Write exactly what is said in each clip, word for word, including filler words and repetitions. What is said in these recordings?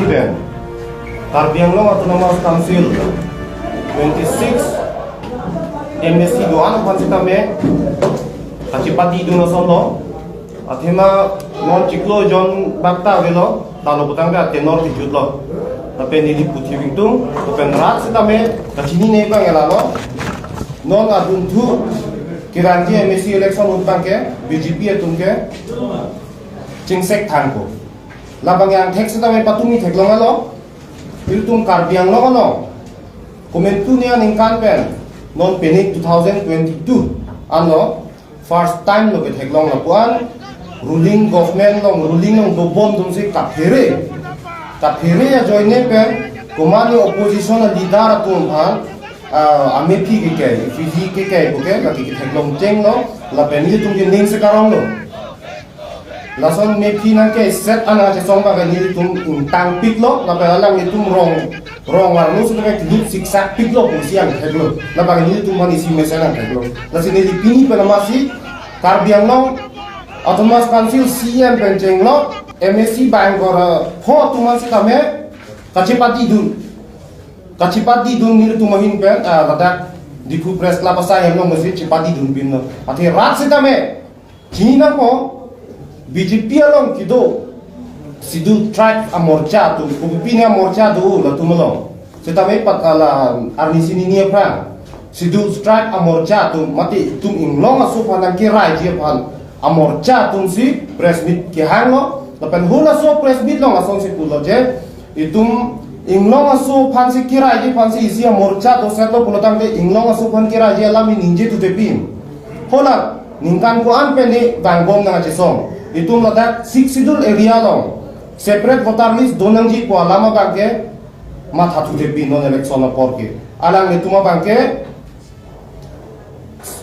Pen Karbi Anglong Autonomous Council twenty-six M A C do-an aphan sitame kachepatidun asonlo. Athema non chiklo jon bak ta avelo, talo putangte tenor kejutlo. Lapen neli puthot ingtung, lapen rat sitame kachinine abang lalo. Non adunthu kerangji M A C election ahut abangke B J P atum ke chingsek thangpo. Labang angthek sitame patumi theklong alo. Ilitum Karbi Anglong along komantu ni aningkan pen non penik two thousand twenty-two anlo first time lo ketheklong lapuan ruling government along, ruling along dobom atumsi kaphere, kaphere ajoine pen komatne opposition a leader atum aphan, ah, amephi kekai, Fiji kekai puke lake ketheklong chenglo, lapen ilitum ke ning sekaronglo. Lason mephi nangkeset ana chesong abang nelitum ingtangpiklo, lapen alanglitum rong, rong arlo sitame kelut siksak piklo pusi angtheklo. Labang nelitum aphan isi mesen angtheklo. Lasi neli pini pen amatsi Karbi Anglong Autonomous Council C E M pen chenglo, M A C bangkor, ah, pho atum aphan sitame kachepatidun. Kachepatidun nelitum ahin pen, ah, ladak Diphu Press Club asai along masi chepatidun pinlo. Athe rat sitame chini nangpo, B J P along kedo Scheduled Tribe amorcha atum, kopi pine amorcha do latum along. Sitame pat ala arni sini ni aphrang Scheduled Tribe amorcha atum, mate itum inglong aso aphan nangkeraiji aphan amorcha atumsi press meet kehanglo. Lapen halaso press meet along asonsi pulo je, itum inglong aso aphansi keraiji aphansi isi amorcha dosetlo pulotangte inglong aso aphan keraiji alam ningje thutepin. Hala ningkan ko-an pen ne vangbom nangchesong. Itum ladak Sixth Schedule area along separate voter list donangji pu alam abangke matha thutepin non election apor ke. Alanglitum abangke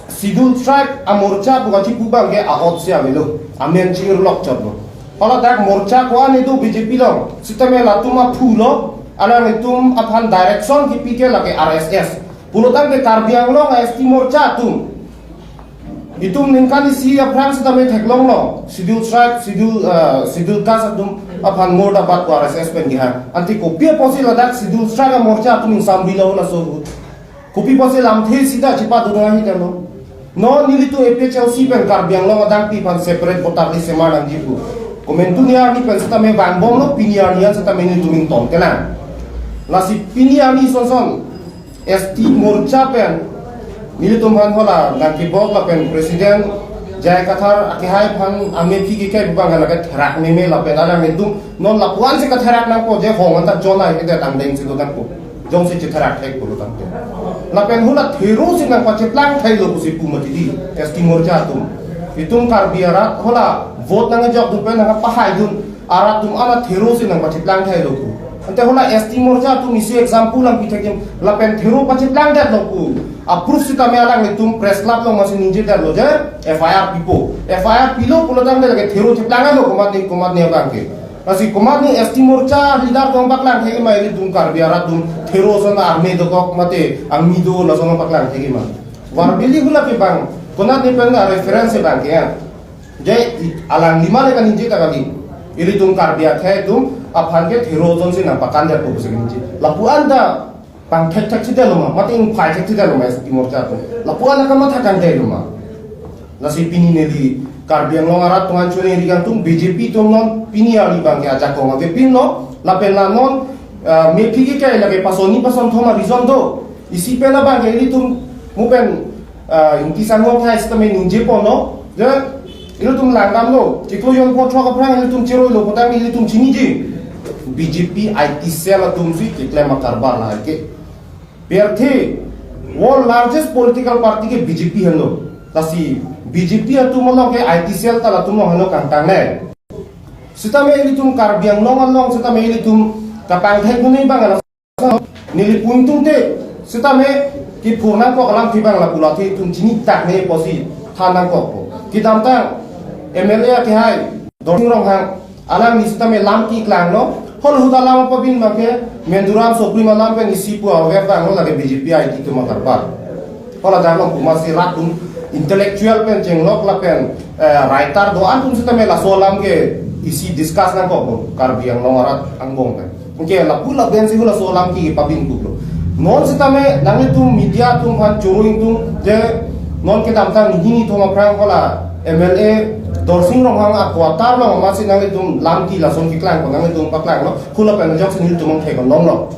Scheduled Tribe amorcha pu kachipu abangke a-otsi avelo, amen chi-irlok chotlo. Hala dak morcha ko-an do B J P along, sitame latum aphulo, alanglitum aphan direction kipi ke lake R S S. Pulotangte Karbi Anglong a S T morcha atum, itum ningkan isi aphrang sitame theklonglo, Scheduled Tribe, Scheduled, eh, Scheduled Caste atum aphan murdabat pu R S S pen kehang. Ante kopi apotsi ladak Scheduled Tribe amorcha atum ingsamrilo laso ahut? Kopi apotsi lamthe sida chepadun ahi telo? Non nelitum A P H L C pen Karbi Anglong adangpi aphan separate voter list semar nangji pu komantu ni arni pen sitame vangbomlo, pini arni an sitame nelitum ingtong kelang. Lasi pini arni sonson S T morcha pen nelitum aphan hala nangkebok lapen President J I Kathar akehai aphan amephi kekai pu abang lake therak meme lapen alanglitum non lapuansi katherak nangpo je hong anta jonai kedet angdengsi do nangpo. Jongsi chetherak thek pulotangte. Lapen hala therosi nangpacheplang thailo pusi pu mati di S T morcha atum. Itum Karbi arat hala vote nangkejok dun pen nangpahaidun arat atum ana therosi nangpacheplang thailo pu. Ante hala S T morcha atum isi example nangpi thekji lapen thero pacheplang detlo pu. Approve sitame alanglitum press club along masi ningje detlo je F I R pipo. F I R pilo pulotangte lake thero cheplanglo komatne komatne abangke. Lasi komatne S T morcha leader atum paklang thekji ma ilitum Karbi arat atum thero ason army dokok mate army do lason paklang thekji ma? Warbili hala ke bang, konatne pen a-reference abangke ya. Je i-, alangli ma le kaningje ta kali. Ilitum Karbi akhei atum aphan ke thero asonsi nangpakan detpo pusi ningje. Lapu anta pangthek thek si detlo ma, mate ingphai thek si detlo ma S T morcha atum? Lapu anta kamatha kan detlo ma? Lasi pini neli Karbi Anglong arat atum an choningri kangtung, B J P atum non pini arni abangke ajakong avepinlo, lapen la non, ah, mephi kekai lake pason ni pason thom a-reason do. Isi pen abangke ilitum mu pen, ah, Ingti Sangho akhei sitame ningjeponlo je ilitum langdamlo, chiklo jon pho throk aphrang ilitum cheroilo putang ilitum chiniji. B J P I T cell atumsi keklem akarbar lahai ke. Pirthe world largest political party ke B J P henlo. Lasi B J P atum along ke I T cell ta latum along henlo kangtangnei. Sitame ilitum Karbi Anglong along sitame ilitum kapangthek dunji abang la neli pu ingtungte sitame kiphur nangkok alamthe abang lapu lathe itum chinitaknei apotsi than nangkokpo. Kedamtang M L A akehai Dorsing Ronghang alangli sitame lam keklanglo, hol huda lam apabin abangke Menduram Supreme alam pen isi pu awep abanglo lake B J P I T atum akarbar. Hala dak along pu masi rat atum intellectual pen chenglok lapen, eh, writer do-an atum sitame laso alam ke isi discuss nangkokpo Karbi Anglong arat angbong pen. Ke lapu lapen si hula so alam ke pabin kuplo. Non sitame nanglitum media atum aphan choro ingtung je non kedamtang hini thom aphrang hala M L A Dorsing Ronghang a-quarter along amatsi nanglitum lam ke lason keklangpo, nanglitum paklanglo, hula pen ajoksi nelitum thek longlo.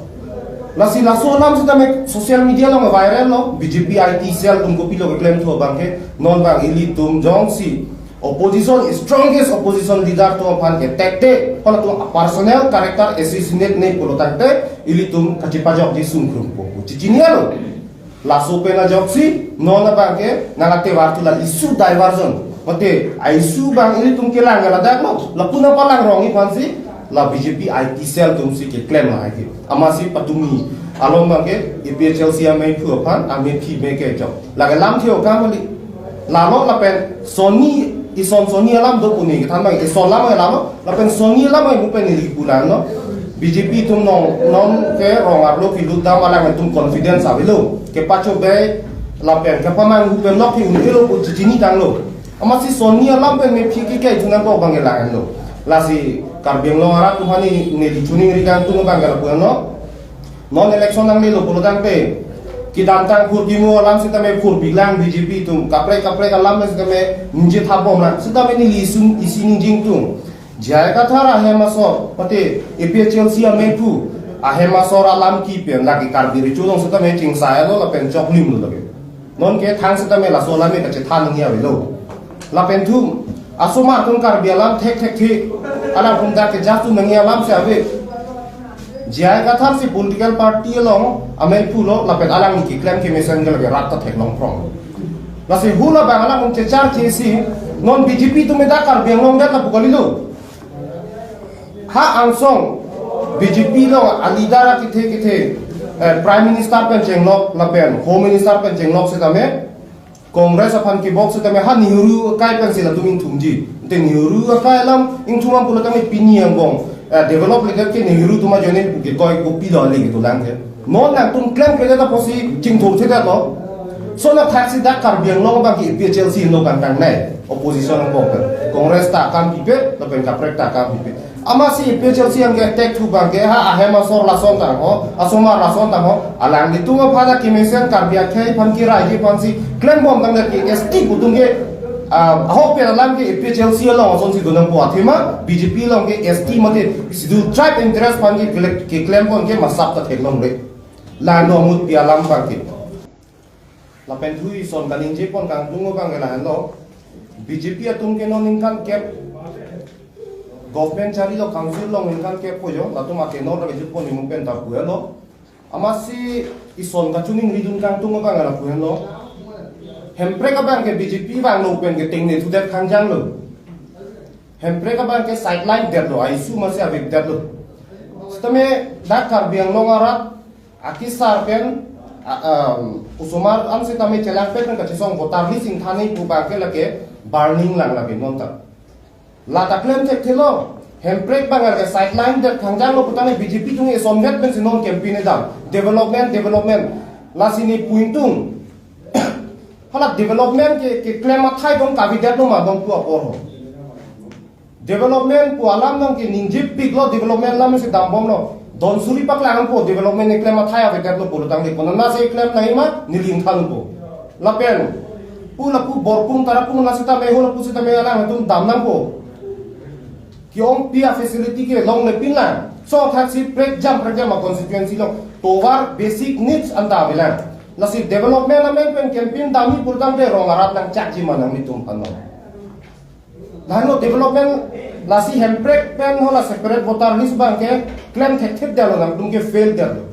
Lasi laso alam sitame social media along viral lo, B J P I T cell atum kopilo keklem thu abang ke, non abang ilitum jongsi opposition, strongest opposition leader atum aphan ke attack te, halatum a-personal character assassinate ne pulo tangte, ilitum kachepajokji sungkrungpo pu chechini alo. Laso pen ajoksi non abang ke nang ate wartu la issue diversion, mate a-issue abang ilitum kelang ke ladak lo, lapu nangpalang rongji aphansi la B J P I T cell atumsi keklem lahai ke. Amatsi patumi along abang ke A P H L C ameiphu aphan amephi me kejok. Lake lam theo kam kali. Lalo lapen sonni, ison sonni alam do pu ne kethan abang, ison lam ke lalo, lapen sonni alam ke pu pen neli pulang lo. B J P atum non, non ke rong arlo kelut dam alangtum confidence avelo. Kepachobei lapen kepamanghu pen lok ke un-elo pu chechini tanglo. Amatsi sonni alam pen mephi ke kai thu nangkok abang ke lahenlo. Lasi Karbi Anglong arat atum aphan neli choningri kangtung abang ke lapu-an lo. Non election nanglelo pulo tangte, kedamtang phurkimo alam sitame phurpilang B J P atum, kaprek kaprek alam sitame ningje thapbomlang, sitame neli isun isi ningjingtung. J I Kathar ahem asor, mate A P H L C ameiphu ahem asor alam ke pen lake Karbi Recho Zone sitame chingsailo lapen choklimlo lake. Non ke thang sitame laso alam ke kachethan nangji avelo. Lapen thum, asomar atum Karbi alam thekthek the, alangtum dak ke just nangji alam si ave. J I Kathar si political party along ameiphu lo, lapen alangli keklem kemesen ke lake rat ta theklong prong. Lasi hula abang alangtum checharche si, non B J P atum dak Karbi Anglong dak lapu kalilo. Ha angsong B J P along a-leader akethe kethe, eh, Prime Minister pen chenglok lapen Home Minister pen chenglok sitame, Congress aphan kebok sitame ha Nehru akai pensi latum ingthumji. Te Nehru akai alam ingthum am pulo tame pini angbong, eh, develop ledet ke Nehru atum ajoine pu ke koi kopilo ale kedolang ke. Non nangtum klemkledet apotsi chingthurthedet lo. Lason athaksi dak Karbi Anglong abang ke A P H L C henlo kangkangnei. Opposition angbong pen. Congress ta akam pipe, lapen kaprek ta akam pipe. Amatsi A P H L C abang ke attack thu abang ke ha ahem asor lason tangho, asomar lason tangho, alanglitum aphan akemesen Karbi akhei aphan keraiji aphansi klembom tangdet ke S T pu atum ke, ah, ahok pen alam ke A P H L C along asonsi donangpo athema, B J P along ke S T mate Scheduled Tribe interest aphan ke kele-, keklempon ke masap ta theklongle. Lano mut pi alam abang ke. Lapen thu ison kaningjepon kangtung abang ke lahenlo. B J P atum ke non ningkan kep government charilo, council along ningkan kep po jo, latum atenor lake jutpon imu pen ta pu-an lo. Amatsi ison kachoningridun kangtung abang ke lapu-an lo. Hemprek abang ke B J P vanglo pen ke tengne thudet khangjanglo. Hemprek abang ke sideline detlo, a-issue amatsi avedetlo. Sitame dak Karbi Anglong arat akesar pen, a, um, osomar an sitame chelangpet pen kachesong voter list ingthan-i pu abang ke lake burning lang lake non ta. La ta klem thekthelo, Hemprek abang ke sideline det khangjanglo putangte B J P atum eson vet pensi non campaign edam. Development, development. Lasi ne pu ingtung. Hala development ke, keklem athai dong kavedetlo ma dong pu apor ho. Development pu alam nang ke ningjepiklo, development alam si dambomlo. Don suri paklang po development eklem athai avedetlo pulo tangte, konat ma si eklem nangji ma neli ingthanpo. Lapen pu lapu Borpung Tarapung la sitame ho lapu sitame alangtum dam nangpo. Ke-ongpi a-facility ke longle pinlang. Lason athaksi prekjam prekjam a-constituency along tovar basic needs anta avelang. Lasi development amen pen campaign damji pulo tangte rong arat nangchakji ma nanglitum aphan lo. Lahenlo development, lasi Hemprek pen hala separate voter list abang ke klem thekthedetlo, nangtum ke fail detlo.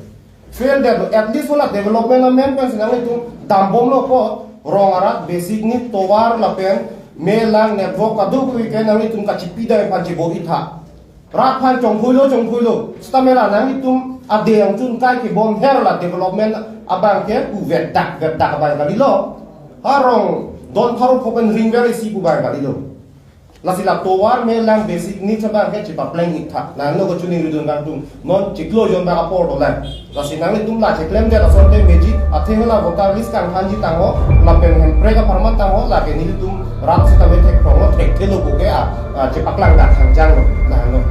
Fail detlo, at least hala development amen pensi nanglitum dambomlo apot, rong arat basic need tovar lapen me lang network kadokave ke nanglitum kachipidam aphan chebor-itha. Rat aphan chongphuilo, chongphuilo. Sitame la nanglitum adeng chun kai kebom her la development abang ke pu vetdak, vetdak abang kalilo. Arong don pharo pho pen ring ver isi pu abang kalilo. Lasi la tovar me lang basic needs abang ke chepapleng-itha. Nanglo kachoningridun kangtung. Non chiklo jon abang apor dolang. Lasi nanglitum la cheklemdet asonte meji, athe hala voter list kangthanji tangho, lapen Hemprek apharman tangho, lake nelitum rat sitame thekpronglo, thekthelo pu ke a, a, chepaklang dak khangjanglo, lahenlo.